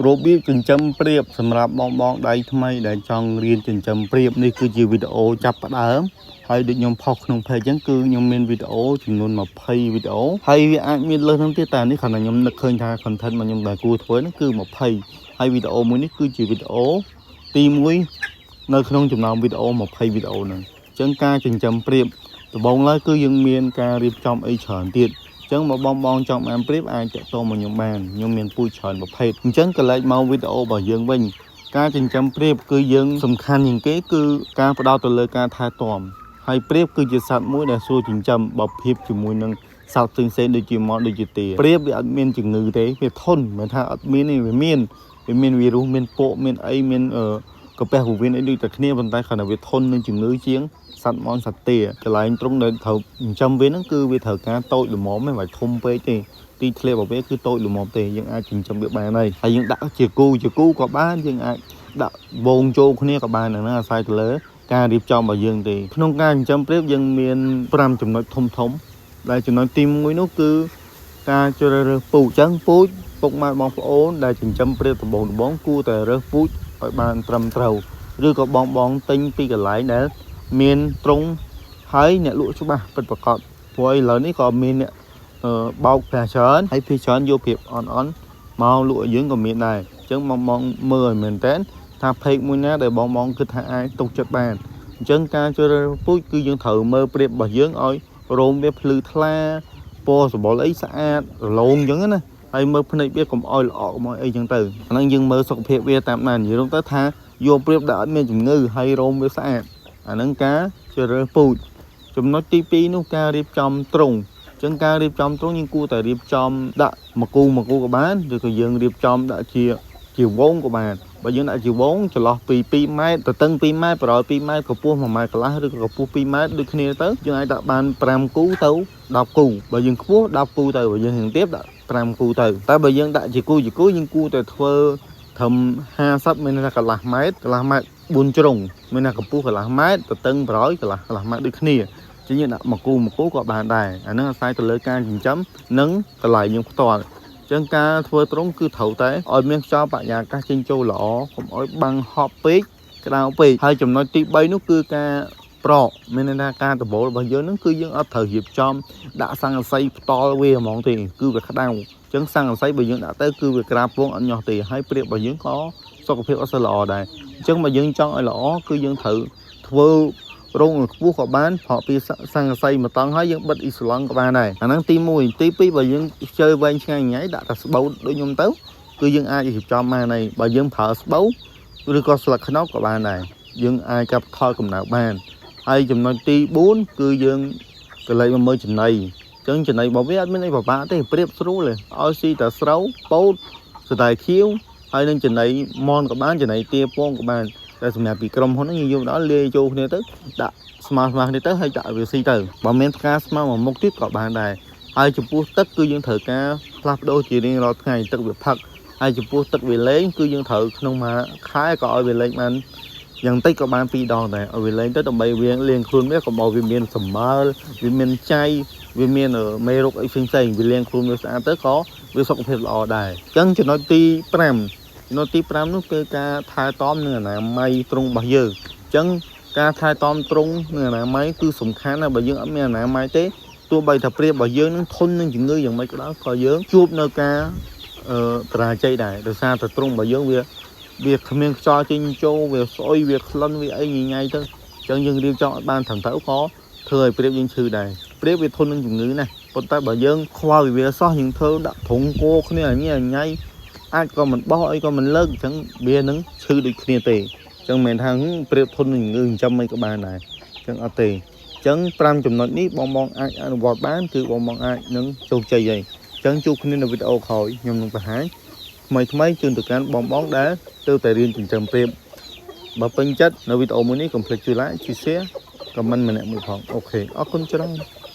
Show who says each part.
Speaker 1: របៀបចិញ្ចឹមព្រាបសម្រាប់បងបងដៃថ្មីដែលចង់រៀនចិញ្ចឹមព្រាបនេះគឺជាវីដេអូចាប់ផ្ដើមហើយដូចខ្ញុំផុសក្នុង page អញ្ចឹងគឺខ្ញុំមានវីដេអូចំនួន20វីដេអូហើយវាអាចមានលើសហ្នឹងទៀតតែនេះគ្រាន់តែខ្ញុំនឹកឃើញថា content របស់ខ្ញុំដែលគួរធ្វើហ្នឹងគឺ20ហើយវីដេអូមួយនេះគឺជាវីដេអូទី1នៅក្នុងចំណោមវីដេអូ20វីដេអូហ្នឹងអញ្ចឹងការចិញ្ចឹមព្រាបដំបូងឡើយគឺយើងមានការរៀបចំអីច្រើនទៀត អញ្ចឹងមកបងបងចង់បានព្រាបអាចតាក់ទងមកខ្ញុំបានខ្ញុំមានពូជច្រើនប្រភេទអញ្ចឹងកន្លែងមកវីដេអូរបស់យើងវិញការចិញ្ចឹមព្រាបគឺយើងសំខាន់ជាងគេគឺការផ្ដោតទៅលើការថែទាំហើយព្រាបគឺជាសត្វមួយដែលស្រួលចិញ្ចឹមបើប្រៀបជាមួយនឹងសត្វផ្សេងៗដូចជាមាន់ដូចជាទាព្រាបវាអត់មានជំងឺទេវាធន់មិនថាអត់មានទេវាមានវាមានវីរុសមានពកមានអីមានអឺកាពះពោះវៀនអីដូចតែគ្នាប៉ុន្តែគ្រាន់តែវាធន់នឹងជំងឺជាង សត្វមន់សត្វទាកន្លែងត្រង់ដែលត្រូវចិញ្ចឹមវាហ្នឹងគឺវាត្រូវការតូចល្មមមិនបាច់ធំពេកទេទីធ្លារបស់វាគឺតូចល្មមទេយើងអាចចិញ្ចឹមវាបានហើយហើយយើងដាក់ជាគូជាគូក៏បានយើងអាចដាក់វងចូលគ្នាក៏បានហ្នឹងអាស្រ័យទៅលើការរៀបចំរបស់យើងទេក្នុងការចិញ្ចឹមព្រាបយើងមាន5ចំណុចធំធំដែលចំណុចទី1នោះគឺការជ្រើសរើសពូជអញ្ចឹងពូជពុកម៉ែបងប្អូនដែលចិញ្ចឹមព្រាបដំបូងដំបូងគួរតែរើសពូជឲ្យបានត្រឹមត្រូវឬក៏បងបងទិញពីកន្លែងដែល មានត្រង់ហើយអ្នកលក់ច្បាស់ពិតប្រាកដព្រោះឥឡូវនេះក៏មានអ្នកអឺបោកប្រាស់ច្រើនហើយភាគច្រើនយកព្រាបអន់អន់មកលក់ឲ្យយើងក៏មានដែរអញ្ចឹងបងបងមើលឲ្យមែនតើថា page មួយណាដែលបងបងគិតថាអាចទុកចិត្តបានអញ្ចឹងការជ្រើសរើសពូជគឺយើងត្រូវមើលព្រាបរបស់យើងឲ្យរោមវាភ្លឺថ្លាពណ៌សម្បុរអីស្អាតរលោងអញ្ចឹងណាហើយមើលភ្នែកវាកុំឲ្យល្អកុំឲ្យអីអញ្ចឹងទៅអាហ្នឹងយើងមើលសុខភាពវាតាមដាននិយាយរួមទៅថាយកព្រាបដែលអត់មានជំងឺហើយរោមវាស្អាត អាហ្នឹងការជ្រើសរើសពូជចំណុចទី2នោះការរៀបចំទ្រុងអញ្ចឹងការរៀបចំទ្រុងយើងគួរតែរៀបចំដាក់មួយគូមួយគូក៏បានឬក៏យើងរៀបចំដាក់ជាជាវងក៏បានបើយើងដាក់ជាវងចន្លោះពី2ម៉ែត្រទៅតឹង2ម៉ែត្រប្រហែល2ម៉ែត្រកម្ពស់1ម៉ែត្រកន្លះឬក៏កម្ពស់2ម៉ែត្រដូចគ្នាទៅយើងអាចដាក់បាន5គូទៅ10គូបើយើងខ្ពស់10គូទៅបើយើងរៀងទាបដាក់5គូទៅតែបើយើងដាក់ជាគូជាគូយើងគួរតែធ្វើត្រឹម50មានន័យថាកន្លះម៉ែត្រកន្លះម៉ែត្រ4ជ្រុងមានថាកម្ពស់កន្លះម៉ែត្រទៅតឹងប្រយកន្លះកន្លះម៉ែត្រដូចគ្នាជាងយើងដាក់មួយគូមួយគូក៏បានដែរអាហ្នឹងអាស្រ័យទៅលើការចិញ្ចឹមនិងកន្លែងយើងផ្ទាល់ចឹងការធ្វើត្រង់គឺត្រូវតែឲ្យមានខ្យល់បរិយាកាសចេញចូលល្អកុំឲ្យបាំងហប់ពេកក្តៅពេកហើយចំណុចទី3នោះគឺការប្រកមានន័យថាការដបូលរបស់យើងហ្នឹងគឺយើងអត់ត្រូវរៀបចំដាក់ស័ង្កសីផ្ទាល់វាហ្មងទេគឺវាក្តៅអញ្ចឹងស័ង្កសីបើយើងដាក់ទៅគឺវាក្រាបពងអត់ញាស់ទេហើយព្រាបរបស់យើងក៏សុខភាពអត់សូវល្អដែរអញ្ចឹងបើយើងចង់ឲ្យល្អគឺយើងត្រូវធ្វើរោងឲ្យខ្ពស់ក៏បានព្រោះពីស័ង្កសីមកតង់ហើយយើងបិទអ៊ីស្លង់ក៏បានដែរអាហ្នឹងទី1ទី2បើយើងខ្ជិលវែងឆ្ងាយញ៉ៃដាក់តែស្បូវដូចខ្ញុំទៅគឺយើងអាចរៀបចំបានហើយបើយើងប្រើស្បូវឬក៏ស្លឹកខ្នុរក៏បានដែរយើងអាចកាត់ថយកម្ដៅបានហើយចំណុចទី4គឺយើងកន្លែងមកមើលចំណីអញ្ចឹងចំណីរបស់វាអត់មានអីពិបាកទេប្រៀបស្រួលទេឲ្យស៊ីតែស្រូវពោតសណ្តែកខៀវហើយនឹងចំណីមន់ក៏បានចំណីទាពងក៏បានតែសម្រាប់ពីក្រុមហ៊ុនហ្នឹងយើងយកដល់លាយចូលគ្នាទៅដាក់ស្មើស្មើគ្នាទៅហើយដាក់វាស៊ីទៅបើមានផ្កាស្មៅមួយមុខទៀតក៏បានដែរហើយចំពោះទឹកគឺយើងត្រូវការផ្លាស់ប្ដូរជារៀងរាល់ថ្ងៃទឹកវាផឹកហើយចំពោះទឹកវាលេងគឺយើងត្រូវក្នុងមួយខែក៏ឲ្យវាលេងបានយ៉ាងតិចក៏បាន2ដងដែរឲ្យវាលេងទៅដើម្បីវាលាងខ្លួនវាកុំឲ្យវាមានសម្បើលវាមានចៃវាមានមេរោគអីផ្សេងផ្សេងវាលាងខ្លួនវាស្អាតទៅក៏វាសុខភាពល្អដែរអញ្ចឹងចំណុចទី5ចំណុចទី5នោះគឺការថែទាំនិងអនាម័យទ្រុងរបស់យើងអញ្ចឹងការថែទាំទ្រុងនិងអនាម័យគឺសំខាន់ណាស់បើយើងអត់មានអនាម័យទេទោះបីថាព្រាបរបស់យើងនឹងធន់នឹងជំងឺយ៉ាងម៉េចក៏ដោយក៏យើងជួបនៅការអឺបរាជ័យដែរដោយសារតែទ្រុងរបស់យើងវាវាគ្មានខ្យល់ចេញចូលវាស្អុយវាក្លិនវាអីញញ៉ៃទៅអញ្ចឹងយើងរៀបចំឲ្យបានត្រឹមត្រូវក៏ធ្វើឲ្យព្រាបយើងឈឺដែរព្រាបវាធន់នឹងជំងឺណាស់ប៉ុន្តែបើយើងខ្វល់ពីវាសោះយើងធ្វើដាក់ទ្រុងគោគ្នាអញញ៉ៃអាចក៏មិនបោះអីក៏មិនលើកអញ្ចឹងវានឹងឈឺដូចគ្នាទេអញ្ចឹងមិនមែនថាព្រាបធន់នឹងជំងឺចិញ្ចឹមអីក៏បានដែរអញ្ចឹងអត់ទេអញ្ចឹង5ចំណុចនេះបងបងអាចអនុវត្តបានគឺបងបងអាចនឹងជោគជ័យហើយអញ្ចឹងជួបគ្នានៅវីដេអូក្រោយខ្ញុំនឹងបង្ហាញថ្មីថ្មីជូនទៅកាន់បងបងដែលទើបតែរៀនចិញ្ចឹមព្រាបបើពេញចិត្តនៅវីដេអូមួយនេះកុំភ្លេចជួយ like ជួយ share comment ម្នាក់មួយផង OK អរគុណច្រើន។